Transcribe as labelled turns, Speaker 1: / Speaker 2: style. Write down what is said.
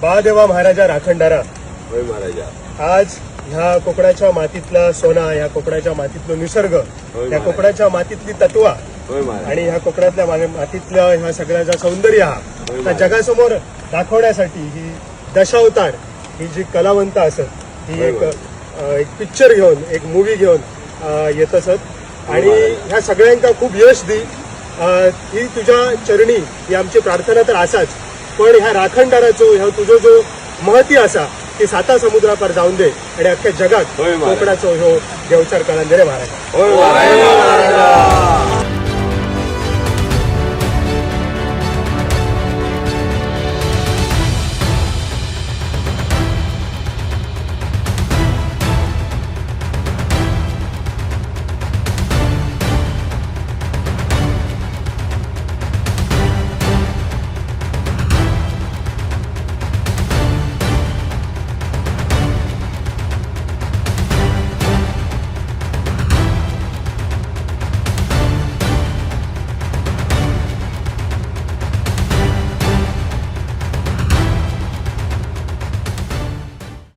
Speaker 1: बादेवा महाराजा राखणदारा.
Speaker 2: होय महाराजा.
Speaker 1: आज ह्या कोकणाच्या मातीतला सोना, ह्या कोकणाच्या मातीतलो निसर्ग, ह्या
Speaker 2: महाराज.
Speaker 1: कोकणाच्या मातीतली तत्वा
Speaker 2: होय महाराज.
Speaker 1: आणि ह्या कोकणातल्या मातीतलं ह्या सगळ्याचं सौंदर्य हा
Speaker 2: होय
Speaker 1: त्या
Speaker 2: महाराज.
Speaker 1: जगासमोर दाखवण्यासाठी ही दशावतार ही जी कलावंत असत ही
Speaker 2: होय
Speaker 1: एक
Speaker 2: महाराज.
Speaker 1: एक पिक्चर घेऊन, एक मूवी घेऊन येत असत आणि
Speaker 2: महाराज.
Speaker 1: ह्या सगळ्यांका खूप यश दी ही तुझ्या चरणी ही आमची प्रार्थना तर असाच, पण ह्या राखणदाराचो ह्या तुझो जो महती असा ती साता समुद्रापार जाऊन दे आणि अख्ख्या जगात
Speaker 2: होय महाराज.
Speaker 1: कोकणाचो ह्यो देवचार कळान दे रे महाराज.
Speaker 2: होय महाराजा.